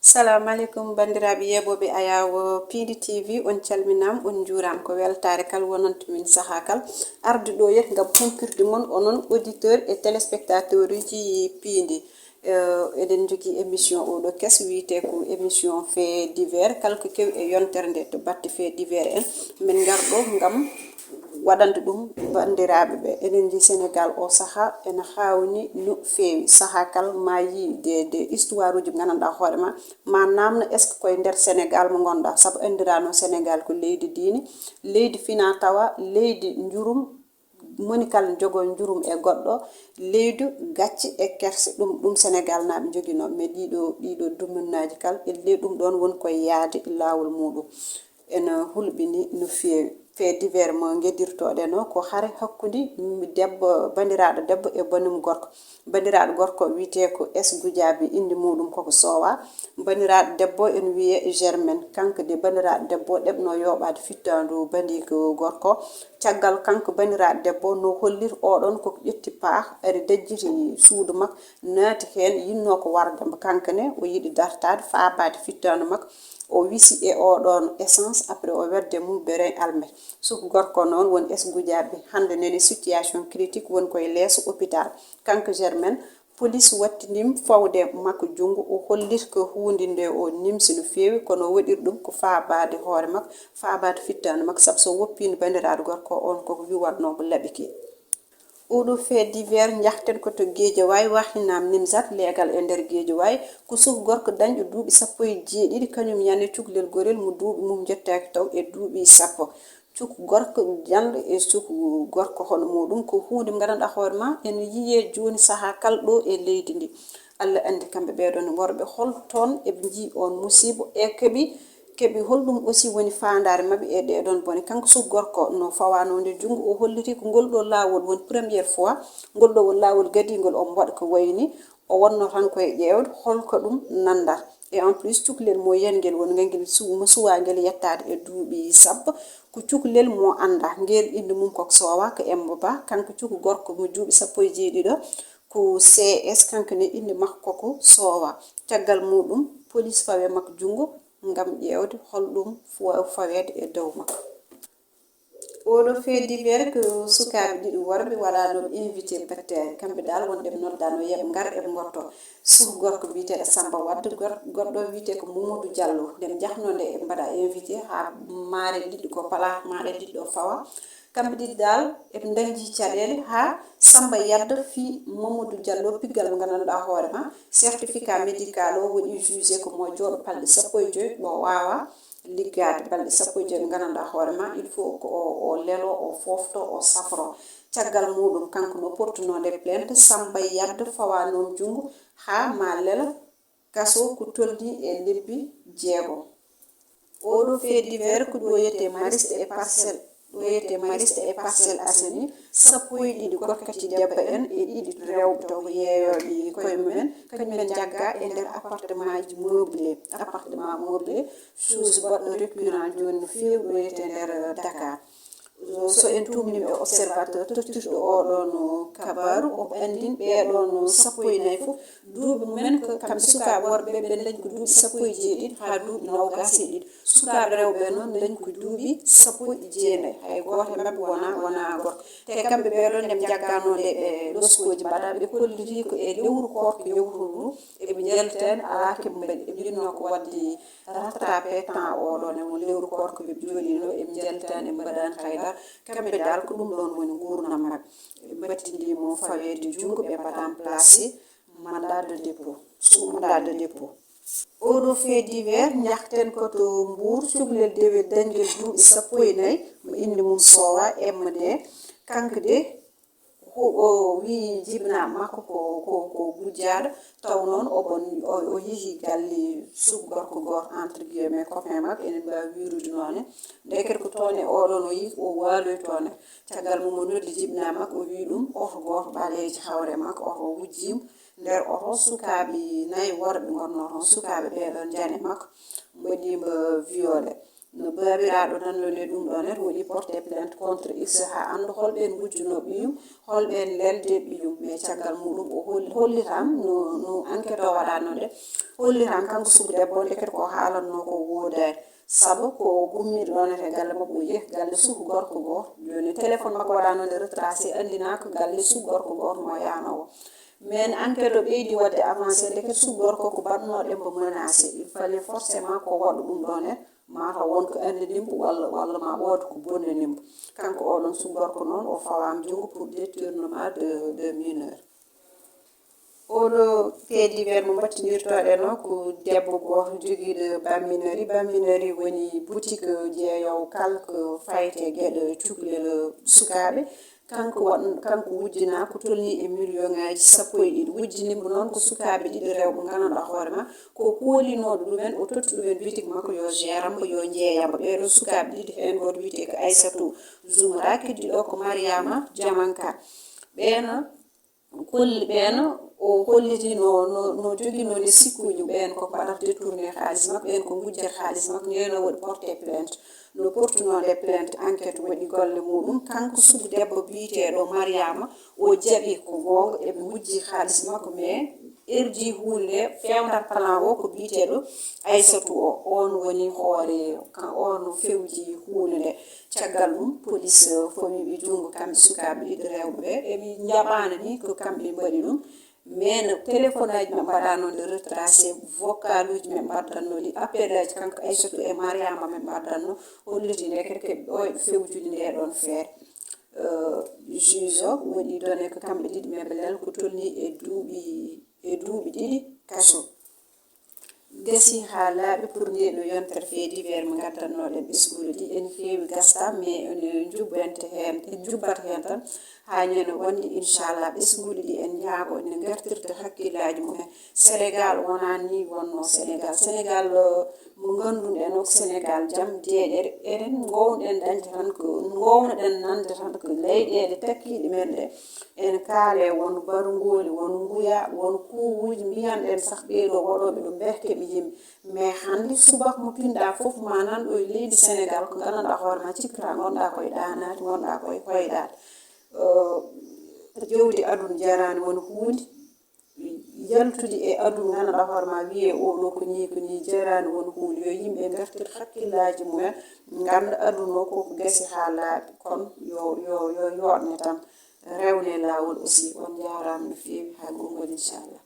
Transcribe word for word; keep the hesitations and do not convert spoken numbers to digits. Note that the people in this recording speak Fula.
Salamu aleykum, banndiraaɓe yeeɓooɓe Ayaawo Piindi T V, on calminaama, on njuuraama. Ko weltaare kala wonanta min sahaa kala. Arde ɗo yet ngam humpirde mon, onon auditeur e téléspectateur uji Piindi. Eh, eɗen njogii émission oɗo keso wiyetee ko émission fait divers, kala ko kewi e yontere nde to batte fait divers en, min ngar ɗo ngam waɗande ɗum banndiraaɓe ɓe. Eɗen njii Senegaal o sahaa ene haawni no feewi. Sahaa kala ma yii de, de histoire uji mo nganndanɗaa hoore ma, ma naamno est-ce que koye nder Senegaal mo ngonɗaa, sabu anndirano Senegaal ko leydi diine, leydi fina tawa, leydi njurum, moni kala jogo njurum e goɗɗo, leydi gacce e kerse, ɗum, ɗum Senegaal naaɓe njogino, mais ɗiɗo, ɗiɗo dumunnaji kala, e ley ɗum ɗon woni koye yaade laawol muɗum. Ene hulɓini no feewi. Fait divers mo ngedirtoɗen o ko hare hakkunde debbo, banndiraaɗo debbo e banum gorko. Banndiraaɗo gorko wiyetee ko S Gujaabi, innde muɗum koko Soowa. Banndiraaɗo debbo ene wiyee Germaine. Kanko de banndiraaɗo debbo ɗeɓno yooɓaade fittaandu bandiiko gorko. Caggal kanko banndiraaɗo debbo no hollir oɗon koko ƴetti paax, ari dajjiti suudu makko, naati heen, yinno ko warde mo. Kanko ne o yiɗi dartaade, faabaade fittaandu makko. O wisi e oɗon essence, après o wedde mum berin almet. Suka gorko noon woni S Gujaabi. Hannde nene situation critique woni koye leeso hôpital. Kanko Germaine, police wattindimo fawde makko junngo. O hollit ko huunde nde o nimsi no feewi, kono o waɗiri ɗum ko faabaade hoore makko, faabaade fittaandu makko, sabu so woppiino banndiraaɗo gorko on koko wiwatnoo mo laɓike. Oɗo fait divers njahten ko to Guédiawaye, wahinama Nimzat, leegal e nder Guédiawaye, ko suka gorko dañɗo duuɓi sappo e jeeɗiɗi, kañum yani cukalel gorel mo duuɓi mum njettaaki taw e duuɓi sappo. Suka gorko janɗo e suka gorko hono muɗum ko huunde mo nganndanɗaa hoore ma ene yiyee jooni sahaa kala ɗo e leydi ndi. Allah anndi kamɓe ɓeeɗon worɓe hol toon eɓe njii on musiibo e keɓi, keɓi holɗum aussi woni faandaare maɓɓe e ɗee ɗoon bone. Kanko suka gorko no fawanoo nde junngo o holliti ko ngol ɗo laawol woni première fois, ngol ɗo woni laawol gadingol omo waɗa ko wayi ni, o wonno tan koye ƴeewde holko ɗum nannda. Et en plus cukalel mo yiyatngel woni ngel su-, mo suwaa ngel yettaade e duuɓi sappo, ko cukalel mo anndaa, ngel innde mum koko Soowa, ko Emba Ba, kanko suka gorko mo duuɓi sappo e jeeɗiɗo, ko C S, kanko ne innde makko koko Soowa. Caggal muɗum, police fawi e makko junngo ngam ƴeewde holɗum fo-, faweede e dow makko. Oɗo fait divers ko sukaaɓe ɗiɗo worɓe waɗanooɓe invité batte, kamɓe dal wonde ɓe noddano yeɓe ngar eɓe ngotto. Suka gorko wiyeteeɗo Samba Wade, gor-, goɗɗo wiyetee ko Mamadou Diallo. Nde ɓe njahnoo nde eɓe mbaɗa invité haa maare liɗɗi ko pala, maare liɗɗi o fawa. Kamɓe ɗiɗi dal eɓe ndañdi caɗeele haa Samba Yadda fii Mamadou Diallo piggal mo nganndanɗaa hoore ma, certificat médical o waɗi jugé ko mo jooɗo balɗe sappo e joy, ɗo waawa liggaade balɗe sappo e joy mo nganndanɗaa hoore ma, il faut ko o, o lelo, o foofto, o safro. Caggal muɗum kanko no portunoo nde plainte, Samba Yadda fawanoo mo junngo haa ma lelo kaso ko tolnii e lebbi jeegom. Oɗo fait divers ko ɗo wiyetee Mariste e Parcelles, ɗo wiyetee Mariste e Parcelles Assainies, sappo e ɗiɗi gorkati debbo en e ɗiɗi rewɓe taw ko yeeyooɓe koye mumen, kañumen njagga e nder appartement ji meublé, appartement meublé, chose baɗɗo récurrent jooni no feewi ɗo wiyetee nder Dakar. So en tumnima e observateur tottirɗo oɗon kabaaru, omo anndin ɓeeɗon sappo e nayi fof duuɓi mumen ko kamɓe sukaaɓe worɓe ɓe dañi ko duuɓi sappo e jeeɗiɗi haa duuɓi noogaas e ɗiɗi. Sukaaɓe rewɓe noon dañi ko duuɓi sappo e jeenayi. Hay gooto e maɓɓe wona, wona gorko. Te kamɓe ɓeeɗon nde ɓe njagganoo nde ɓe loskooji mbaɗa, ɓe kolliti ko e lewru koorko yawtundu ndu, eɓe njaltani alaa ko ɓe mbaɗi. Eɓe njinnoo ko waɗde rattrapé temps oɗon e mo lewru koorko ɓe jooɗiino, eɓe njaltani, eɓe mbaɗaani haydara. Kamɓe dal ko ɗum ɗon woni nguurndam maɓɓe. Ɓe mbattindii mo faweede junngo, ɓe mbaɗaani placé mandat de dépôt, sous mandat de dépôt. Oɗo fait divers njahten ko to Mbour, cukalel dewel dañgel duuɓi sappo e nayi, mo innde mum Soowa M D. Kanko de, o, o wii jibinaaɓe makko ko, ko, ko gujjaaɗo, taw noon o bon, o, o yehi galle suka gorko gooto, entre guillemets, copain makko, enen mbaawi wiirude noon ne. Ndekete ko toon e oɗon o yii, o waaloyi toon ne. Caggal mum o noddi jibinaaɓe makko, o wii ɗum, oto gooto ɓaleejo hawre makko, oto o wujjiima nder oto, sukaaɓe nayi worɓe ngonnoo toon, sukaaɓe ɓeeɗon njani makko, mbaɗiima violé. No baabiraaɗo nanndo nde ɗum ɗon en waɗi porté plainte contre X haa annda hol ɓeen ngujjunoo ɓiyum, hol ɓeen lelde ɓiyum. Mais caggal muɗum o hol-, hollitam no, no enquête o waɗaano nde. Holliran kanko sugu debbo on, ndekete ko haalanno ko woodaani. Sabu ko gummiiɗo ɗon e galle makko, o yehi galle sugu gorko goo. Jooni téléphone makko waɗaano nde retracé, anndinaa ko galle sugu gorko gooto mo yaano o. Mais enquête o ɓeydi waɗde avancé, ndekete sugu gorko ko baɗnooɗo mo menacé. Il fallait forcément ko waɗa ɗum ɗon en, mataw won ko anndini mbo walla, walla ma wood ko bonnani mbo. Kanko oɗon sugu gorko noon, o fawaama junngo pour détournement de, de mineur. Oɗo fait divers mo mbattindirtoɗen o ko debbo gooto jogiiɗo Bambinari. Bambinari woni boutique jeeyowo kala ko fayte geɗe cukalel sukaaɓe. Kanko waɗ-, kanko wujjinaa ko tolnii e million ŋaaji sappo e ɗiɗi. Wujjini mbo noon ko sukaaɓe ɗiɗo rewɓe ngannduɗaa hoore ma ko koolinooɗo ɗumen, o totti ɗumen boutique makko yo jeerambo, yo jeeyambo. Ɓeeɗo sukaaɓe ɗiɗi, heen gooto wiyetee ko Aysatu Zumra, keddiiɗo ko Mariama Jamanka. Ɓeeno kolli ɓeeno, o holliti no, no, no joginoo nde sikkuji ɓeen ko mbaɗata détourné haalis makko, ɓeen ko ngujjata haalis makko, ndeen o waɗi porté plainte. No portunoo nde plainte, enquête waɗi golle muɗum. Kanko sugu debbo biyeteeɗo Mariama, o jaɓi ko goonga, eɓe ngujji haalis makko, mais erdi huunde nde, feewndar plan o ko biyeteeɗo Aysatu o, oon woni hoore, ka-, oon fewji huunde nde. Caggal ɗum, police, eh, fawiiɓe junngo kamɓe sukaaɓe ɗiɗo rewɓe ɓe. Eɓe njaɓaana ni ko kamɓe mbaɗi ɗum. Mais no téléphone aji maɓɓe mbaɗaano nde retracé, vocal uji maɓɓe mbaɗdanno ɗi, appel aji kanko Aysatu e Mariama maɓɓe mbaɗdanno, holliti ndekete ko ɓe ɗo e fewjude nde ɗon feere. Eh, juge o waɗi donné ko kamɓe ɗiɗi maɓɓe lel ko tolnii e duuɓi, e duuɓi ɗiɗi kaso. Gasi haa laaɓi pour nde ɗo yontere fait divers mo ngaddannoɗen ɓesnguuli ɗi. En feewi gasta, mais en njubbante heen, en njubbat heen tan haa ñande wonde, inchallah. Ɓesnguuli ɗi en njaago ne ngartirta hakkillaaji mumen. Sénégal wonaa ni wonno Sénégal. Sénégal, eh, mo ngannduɗen o ko Sénégal jam, deeƴere. Enen ngoownoɗen dañde tan ko, ngoownoɗen nande tan ko leyɗeele takkiiɗe men ɗe. Ene kaale won barngooli, won nguya, won kuuwuuji, mbiyanɗen sah ɓeeɗo waɗooɓe ɗum ɓe keɓi yimɓe. Mais hannde subaka mo pinɗa fof ma nan ɗo e leydi Sénégal, ko nganndanɗaa hoore ma cikkata ngonɗaa koye ɗaanaade, ngonɗaa koye hoyɗaade. Eh, jewte aduna jaraani won huunde, yaltude e aduna nganndanɗaa hoore ma wiyee oɗo ko nii, ko nii, jaraani won huunde. Yo yimɓe ngartir hakkillaaji mumen, ngannda aduna o koko gasi haa laaɓi, kono yo, yo, yo yooɗne tan, rewne laawol aussi. On njaaraama no feewi, haa gonngol inchallah.